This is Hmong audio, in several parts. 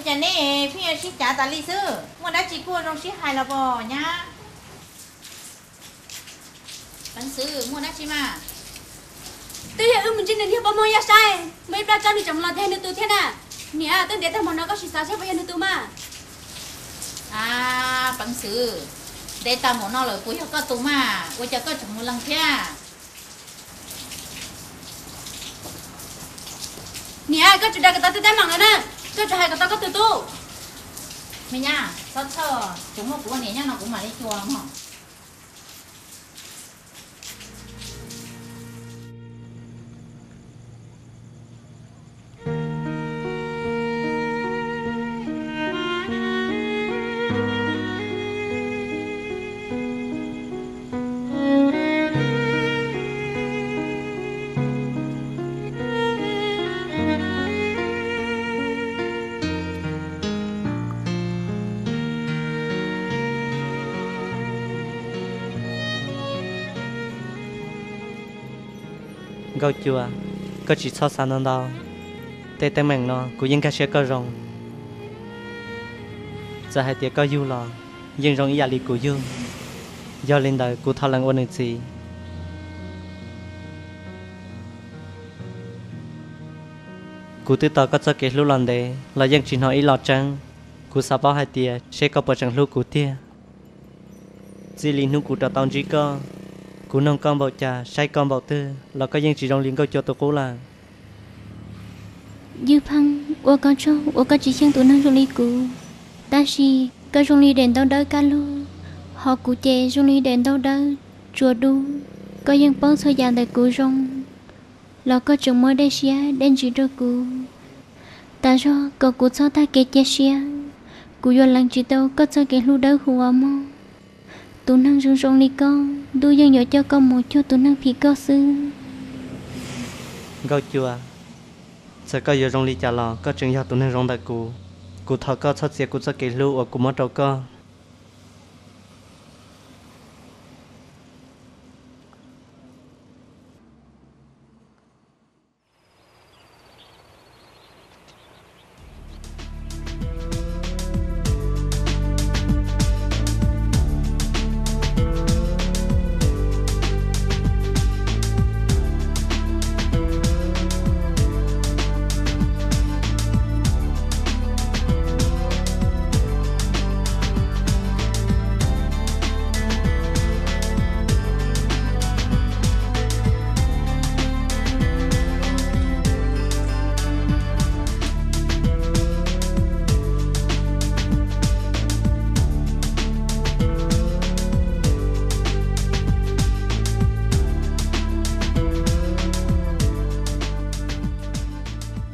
Cas nej pheej yuav sib cav tas li xwb, muaj dab tsi kuj zoo sib hais los pom nyab? Peev xwm, muaj dab tsi mas? Twb yog wb mus ntsib nws niag poj Hmoob Yaj Saib, muaj ib pliag tsam nws tseem los nteg nws tus thiab na. Niam, twb ntev tag npaum no koj tsis xav saib puas yog nws tus mas? A, peev xwm, ntev tag npaum no lawm puas yog koj tus mas, ua cas koj tseem mus lees thiab? Niam, koj tsis dag kom tau tej teeb meem lawm na, koj tsis hais kom tau koj tus tub. Me nyab, txhob txhawj, tsuas muaj kuv ua niam nyob no kuv mam li xyuas mog. Nkauj Cua, koj tsis txhob xav ntau ntau, tej teeb meem no kuv yeej nkag siab koj zoo. Txawm hais tias koj yug los yeej zoo ib yam li kuv yug, yog li ntawd kuv thov lees ua nws txiv. Kuv twb tos koj txoj kev hlub los ntev los yeej tsis hnov ib los tseeb. Kuv xav paub hais tias seb koj puas tseem hlub kuv tiag. Txij li hnub kuv rov tau ntsib koj, kuv noog koj npaum cas, saib koj npaum twg los koj yeej tsis zoo li Nkauj Cua tus qub lawm. Ywg Pheej, ua koj tsaug uas koj tsis xyeej tus neeg zoo li kuv, tab sis koj zoo li daim ntaub dawb kaj lug, ho kuv ces zoo li daim ntaub dawb tsuas dub. Koj yeej paub txhua yam ntawm kuv zoo, los koj tseem muab dej siab dej ntsws rau kuv. Tas zog kom kuv txhob tag kev cia siab, kuv yuav lees tsis tau koj txoj kev hlub dawb huv os mog. Tus neeg zoo zoo li koj, ntuj yeej yuav coj koj mus cuag tus neeg phim koj xwb. Nkauj Cua, txawm koj yuav zoo li cas los koj tseem yog tus neeg zoo ntawm kuv. Kuv thov koj txhob txiav kuv txoj kev hlub uas kuv muab rau koj.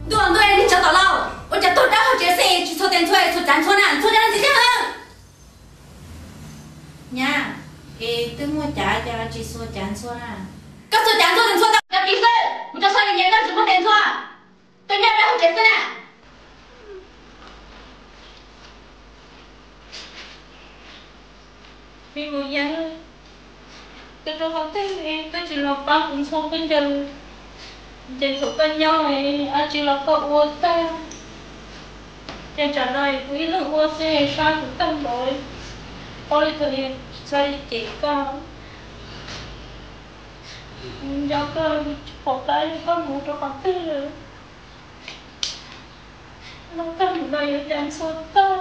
Ntuj, ntuj, niag tsov tom lauj, ua cas tuag dawb hauv tsev xwb tsis txhua tes ntxhua, txhua cav ntxhua na, ntxhua cov no ntxiv thiab. Nyab, es twb muaj cav cas tsis txhua cav ntxhua na? Koj txhua cav ntxhua tes ntxhua tau cov tid xwb, mus rau sab nyias nyias koj tsis muaj tes ntxhua, tuag nyob dawb hauv tsev xwb na. Me Mus Yeeb, koj rau qhov twg koj tsis los pab kuv ntxhua koj ncaws, ces thaum koj nyob dab tsi los koj ua tag, ces tsam no kuv ib leeg ua xwb sab kuv tag npaum, ua li thaum yus txawj cem koj, nco koj tsis pom qab koj mus rau qhov twg lawm, no koj mus no yuav cas ntxhua tag.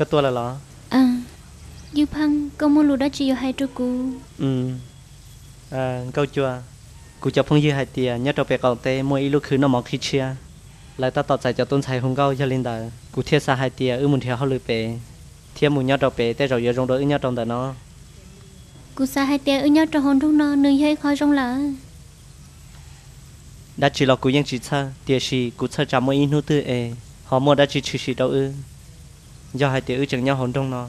Koj tuaj lawm los? Ywg Pheej, koj muaj lus dab tsi yuav hais rau kuv? Nkauj Cua, kuv cov phooj ywg hais tias nyob rau pem qaum teb muaj ib lub khw noj mov qhib tshiab, lawv tab tom txais cov tub ntxhais hu nkauj. Yog li ntawd kuv thiaj xav hais tias wb mus nrhiav hauj lwm pem, thiab mus nyob rau pem tej zaum yuav zoo dua wb nyob rau ntawm no. Kuv xav hais tias wb nyob rau hauv nroog no nws yog ib qho zoo lawm. Dab tsi los kuv yeej tsis txhawj, tiam sis kuv txhawj tsam muaj ib hnub twg es ho muaj dab tsi tshwm sim rau wb. Yog hais tias wb tseem nyob hauv nroog no,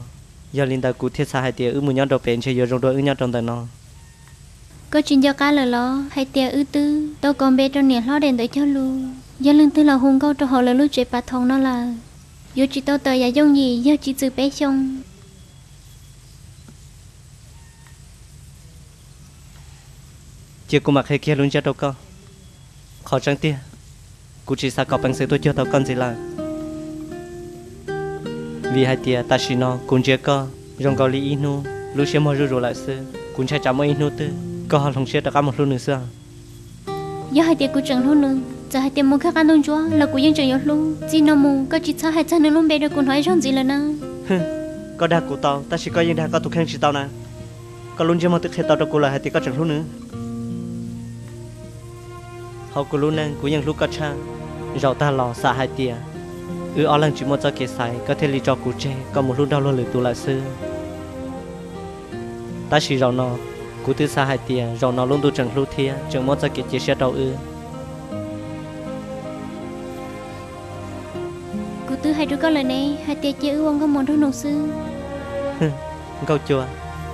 yog li ntawd kuv thiaj xav hais tias wb mus nyob rau pem ntshe yuav zoo dua wb nyob rau ntawm no. Koj tsis nco qab lawm los hais tias wb twb tau kos npe rau niam hlob daim ntawv cog lus, yog leej twg los hu nkauj rau hauv lawv lub tsev pav thoov no lawm, yuav tsis tau tawm yam yooj yim yog tsis txwm peb xyoo. Cia kuv mam qhia kiag lub ntsiab rau koj. Qhov tseeb tiag, kuv tsis xav kom peev xwm tuaj cuag tau koj ntxiv lawm. Vim hais tias tam sim no kuv ntsia koj zoo nkaus li ib hnub lub siab muag zuj zus lawm xwb, kuv ntshai tsam muaj ib hnub twg koj ho hloov siab rov qab mus hlub nws xwb. Yog hais tias kuv tseem hlub nws, txawm hais tias mus khawb qab ntuj ntsuab los kuv yeej tseem yuav hlub. Txij no mus koj tsis txhob hais txog nws lub npe rau kuv hnov ib zaug ntxiv lawm na. Koj dag kuv tau, tab sis koj yeej dag koj tus kheej tsis tau na. Koj lub ntsiab muag twb qhia tau rau kuv lawm hais tias koj tseem hlub nws. Hauv kuv lub neej kuv yeej hlub koj tshaj. Zaum tag los xav hais tias wb ob leeg tsis muaj txoj kev xaiv, koj thiaj li tso kuv tseg koj mus hlub nrog luag lwm tus lawm xwb. Tab sis zaum no, kuv twb xav hais tias zaum no lub ntuj tseem hlub thiab tseem muab txoj kev cia siab rau wb. Kuv twb hais rau koj lawm ne, hais tias cia wb ua nkauj muam nraug nus xwb. Nkauj Cua,